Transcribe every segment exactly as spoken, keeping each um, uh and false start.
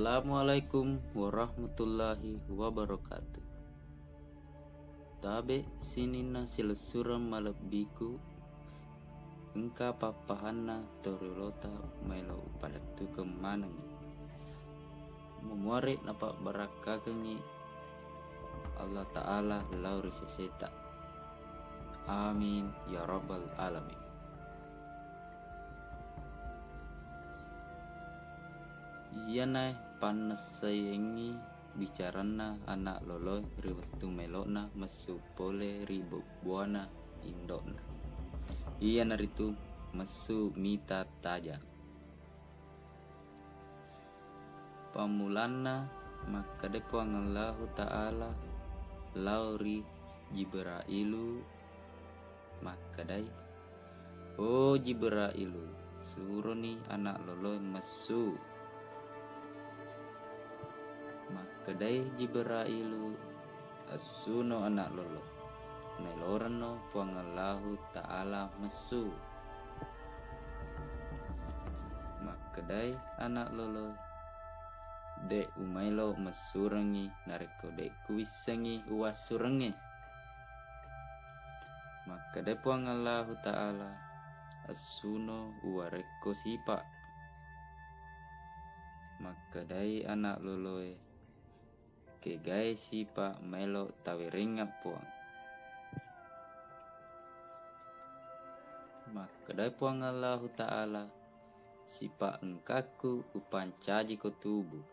Assalamualaikum warahmatullahi wabarakatuh. Tabe sininna silessureng malebbiku, engka pappahanna toriolota maelo upalettukeng manengngi. Memuare napabbarakkakengngi Allah Ta'ala lao ri seseta. Amin ya rabbal alamin. Iyanae pannessaiengngi bicaranna anak loloe ri wettu melo'na messu pole ri bebbuana indo'na, iyanaritu messu mita tajang. Pammulanna, makkeda Puang Allahu Ta'ala lao ri Jibrailu makkedai, "O Jibrailu, suroni anak loloe messu." Makkedai Jibrailu, "Essuno anak lolo, naelorenno Puang Allahu Ta'ala messu." Makkedai anak lolo, "De umaelo messurengngi narekko de kuwissengngi uwassurengnge." Makkedai Puang Allahu Ta'ala, "Essuno uwarekko sipa." Makkedai anak loloe, "Kegae sipa maelo tawerengnga Puang." Makkedai Puang Allahu Ta'ala, "Sipa engkakku upancajiko tubu,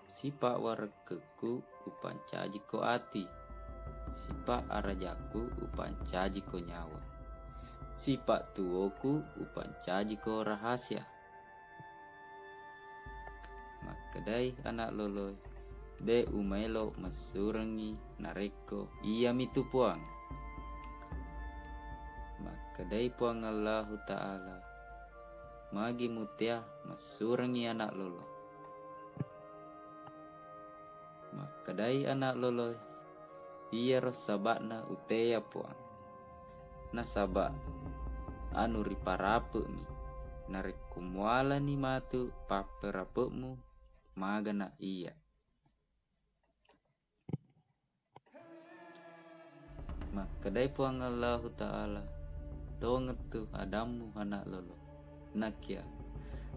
sipa warekkekku upancajiko ati, sipa arajakku upancajiko nyawa, sipa tuwoku upancajiko rahasia." Makkedai anak loloe, "De umaelo messurengngi narekko iyamitu Puang." Makkedai Puang Allahu Ta'ala, "Magi mutea messurengngi anak lolo?" Makkedai anak loloe, "Iyaro saba'na utea Puang. Nasaba anu riparape'mi, narekko mualani matu papperape'mu, magana iya." Makkedai Puang Allahu Ta'ala, "Tongettu adammu anak lolo. Nakia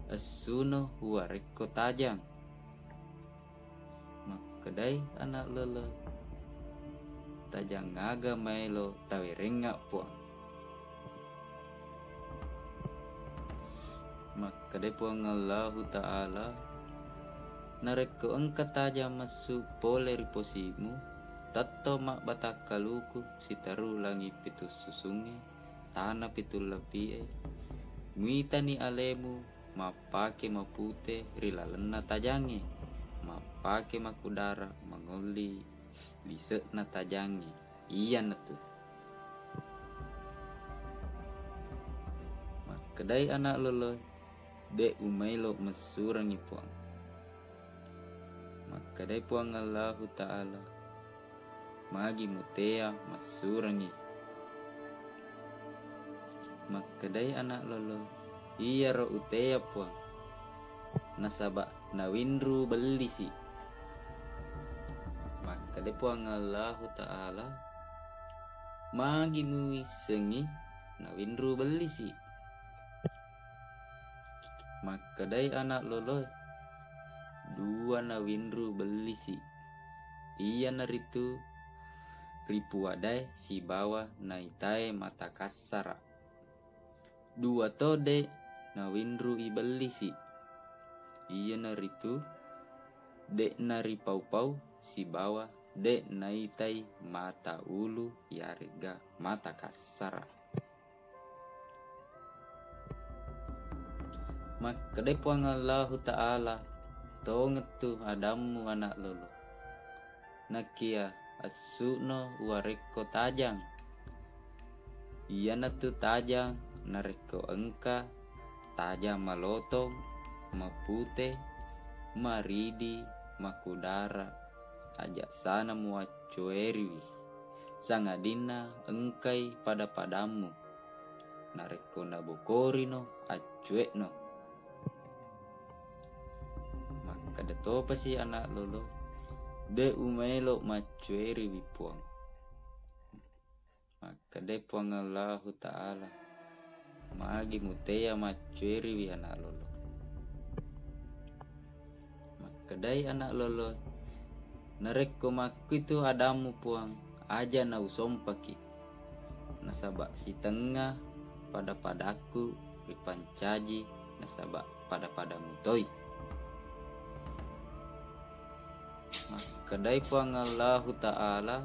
essuno uwarekko tajang." Makkedai anak lolo, "Tajang aga maelo tawerengnga Puang?" Makkedai Puang Allahu Ta'ala, "Narekko engka tajang messu pole ri posimu, tettong mabbatakkaluku sitaru langi pitu susungnge, tana pitu lapi'e, muitani alemu mappake mapute ri lalenna tajangnge, mappake makudara mangolli lise'na tajangnge. Iyanatu." Makkedai anak loloe, "De umaelo messurengngi Puang." Makkedai Puang Allahu Ta'ala, "Magi mutea messurengngi?" Makkedai anak lolo, "Iyaro utea Puang, nasaba nawinru bellisi." Makkedai Puang Allahu Ta'ala, "Magi muissengngi nawinru bellisi?" Makkedai anak loloe, "Dua nawinru bellisi, iyanaritu ripuadae sibawa naitae mata kassara. Dua to de nawinru ibellisi, iyanaritu de naripau-pau sibawa de naitai mata ulu yarega mata kassara." Makkedai Puang Allahu Ta'ala, "Tongettu adammu anak lolo. Nakia essu'no uwarekko tajang. Iyanatu tajang narekko engka tajang malotong, mapute, maridi, makudara, aja sana muaccoeriwi, sangadinna engkai pada-padammu. Narekko nabokorino, accue'no." Makka- Makkeda topasi anak lolo, de' umaelo maccueriwi Puang. Makkedai Puang Allahu Ta'ala, magi mutea maccueriwi anak lolo. Makkedai anak lolo, narekko makkuitu adammu Puang, aja nausompaki. Nasaba sitengnga pada-padakku ripancaji nasaba pada-padamu toi. Makkedai Puang Allahu Ta'ala,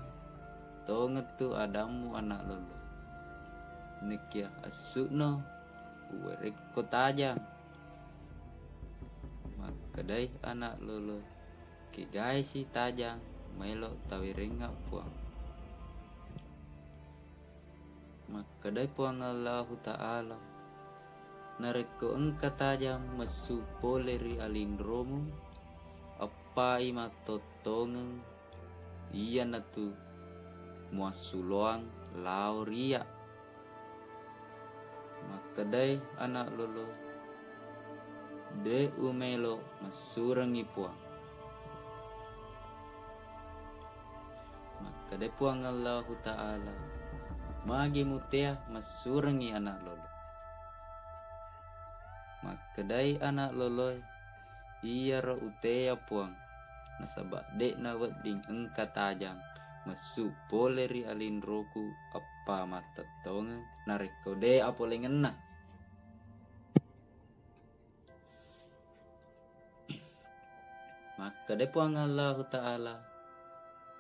tongettu adammu anak lolo. Nekia assu'no uwerekko tajang. Makkedai anak lolo, kegaesi tajang maelo tawerengnga Puang. Makkedai Puang Allahu Ta'ala, narekko engka tajang messu pole ri alinromu, eppai mattottongeng, iyanatu muassuloang lao ri iyya. Makkedai anak lolo, de' umelo messurengngi Puang. Makkedai Puang Allahu Ta'ala, magi mutea messurengngi anak lolo. Makkedai anak loloe, iyaro utea Puang, nasaba de'na wedding engka tajang messu pole ri alinroku eppa mattettongeng narekko de' apolengenna. Makkedai Puang Allahu Ta'ala,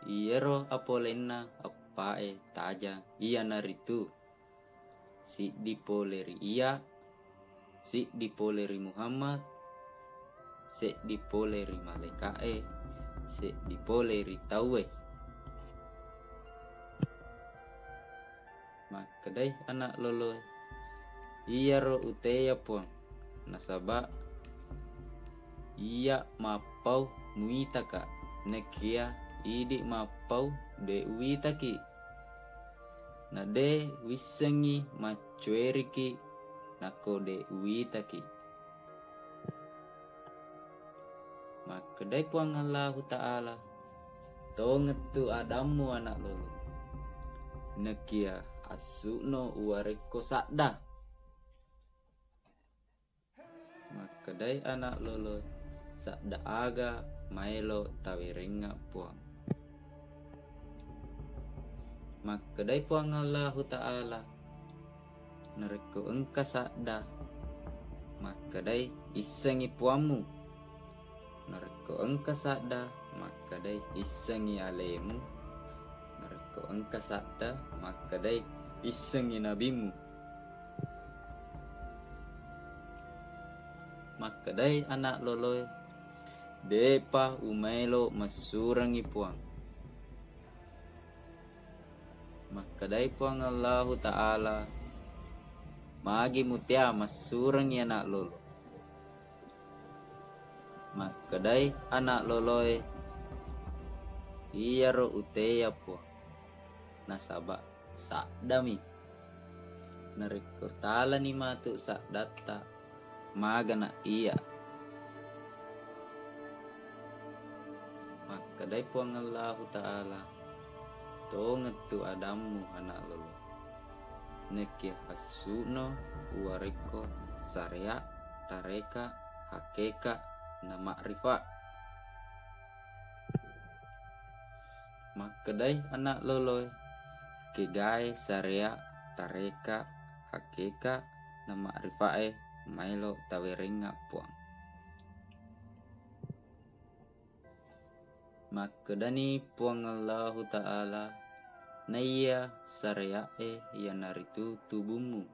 iyaro apolenna eppae tajang iyanaritu siddi pole ri iyya, siddi pole ri Muhammad, seddi pole ri malaika'e, seddi pole ri tauwe. Makkedai anak loloe, iyaro utea Puang, nasaba iyya mappau muitaka, nekia idi mappau de' uwitaki. Na de' wissengngi maccueriki nakko de' uwitaki. Makkedai Puang Allahu Ta'ala, tongettu adammu anak lolo. Nekia assu'no uwarekko sadda. Makkedai anak lolo, sadda aga maelo tawerengnga Puang. Makkedai Puang Allahu Ta'ala, narekko engka sadda, makkedai issengngi puammu. Narekko engka sadda, makkedai issengngi alemu. Narekko engka sadda, makkedai issengngi nabimmu. Makkedai anak loloe, de'pa umaelo messurengngi Puang. Makkedai Puang Allahu Ta'ala, magi mutea messurengngi anak lolo. Makkedai anak loloe, iyaro utea Puang, nasaba saddami. Narekko talani matu saddatta, magana iya. Makkedai Puang Allahu Ta'ala, tongettu adammu anak lolo. Nekia assu'no uwarekko sareaq, tarekat, hakekat, na ma'rifat. Makkedai anak loloe, kegae sareaq, tarekat, hakekat, na ma'rifat e maelo tawerengnga Puang. Makkedani Puang Allahu Ta'ala, naiya sareaq e iyanaritu tubummu,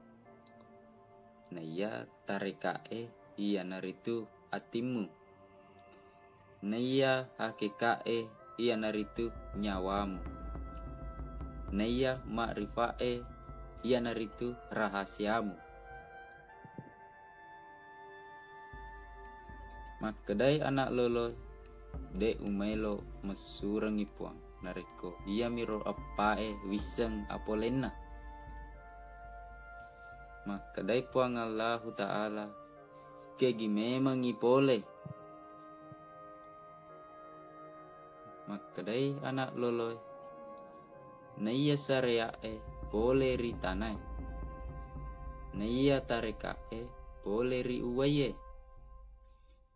naiya tarekat e iyanaritu atimmu, naiya hakekat e iyanaritu nyawamu, naiya ma'rifat e iyanaritu rahasiamu. Makkedai anak loloe, de' umaelo messurengngi Puang, narekko iyamiro eppa e wisseng apolenna. Makkedai Puang Allahu Ta'ala, kegi memengngi pole. Makkedai anak loloe, naiya sarea'e pole ri tanae, naiya tareka'e pole ri uwaie,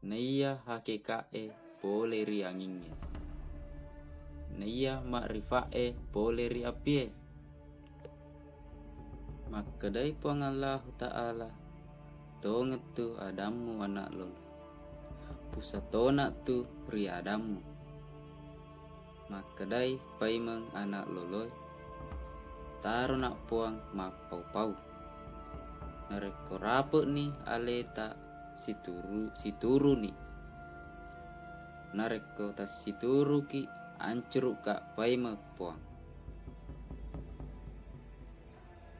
naiya hakeka'e pole ri angingnge, naiya ma'rifa'e pole ri apie. Makkedai Puang Allahu Ta'ala, tongettu adammu anak lolo, pusatona'tu ri adammu. Makkedai paimeng anak loloe, tarona Puang mappau-pau. Narekko rape'ni aleta situru-, situruni. Narekko tassituruki, ancuruka paimeng Puang.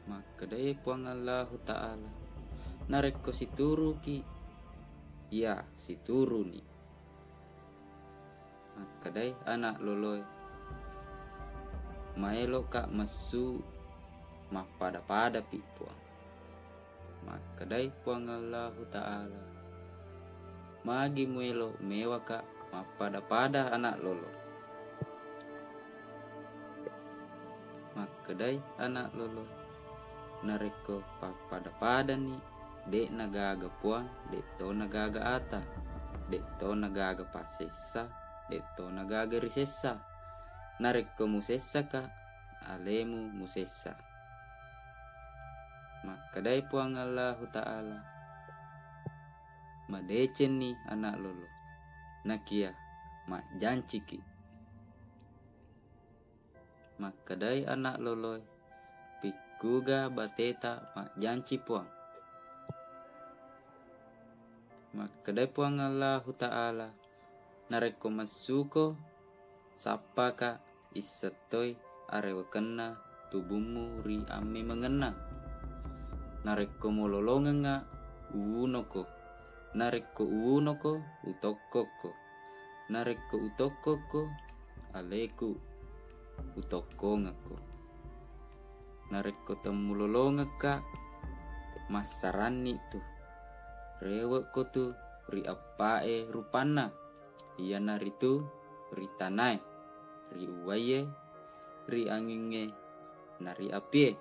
Makkedai Puang Allahu Ta'ala, narekko situruki, iya situruni. Makkedai anak loloe, maeloka messu mappada-padapi Puang. Makkedai Puang Allahu Ta'ala, magi muelo mewaka mappada-pada anak lolo? Makkedai anak lolo, narekko pappada-padani, de'na gaga Puang, de'tona gaga ata, de'tona gaga passessa, de'tona gaga risessa. Narekko musessaka, alemu musessa. Makkedai Puang Allahu Ta'ala, madecenni anak lolo, nakia majjanciki. Makkedai anak loloe, pikkuga bateta majjanci Puang? Makkedai Puang Allahu Ta'ala, narekko messuko, sappaka issettoi arewekenna tubummu ri ammemengenna. Narekko mololongengnga, uwunoko. Narekko uwunoko, utokkokko. Narekko utokkokko, aleku utokkongekko. Narekko temmulolongekka, massaranni tu. Rewekko tu ri eppae rupanna, iyanaritu ri tanae, ri uwaie, ri angingnge, na ri apie.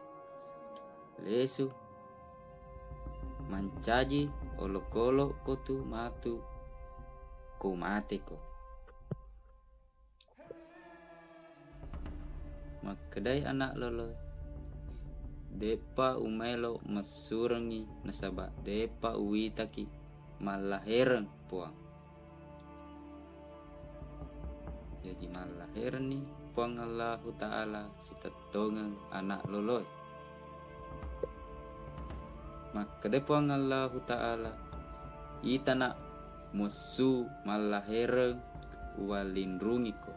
Lesu mancaji olokolo ko tu matu ko mateko. Makkedai anak loloe, de'pa umaelo messurengngi nasaba de'pa uwitaki mallahereng Puang. Jaji mallaherenni Puang Allahu Ta'ala sitettongeng anak loloe. Makkeda Puang Allahu Ta'ala, itana messu mallahereng uwallinrungiko.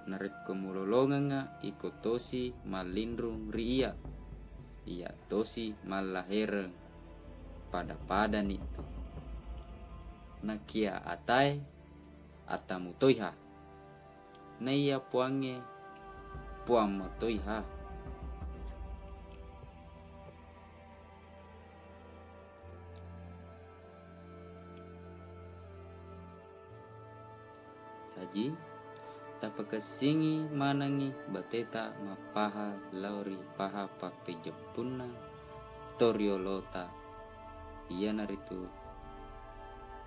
Narekko mulolongengnga, iko tosi mallinrung ri iyya, iyya tosi mallahereng, pada-padanitu. Nakia atae, atamu toiha. Naiya Puangnge, Puang matoiha. Jaji, tapakessingi manengngi bateta mappaha lao ri paha pappejeppunna toriolota, iyanaritu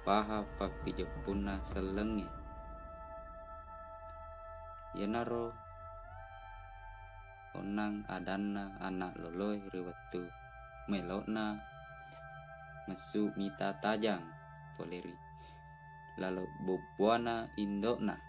paha pappejeppunna sellengnge. Iyanaro onnang adanna anak loloe ri wettu melo'na messu mita tajang pole ri laleng bobboana indo'na.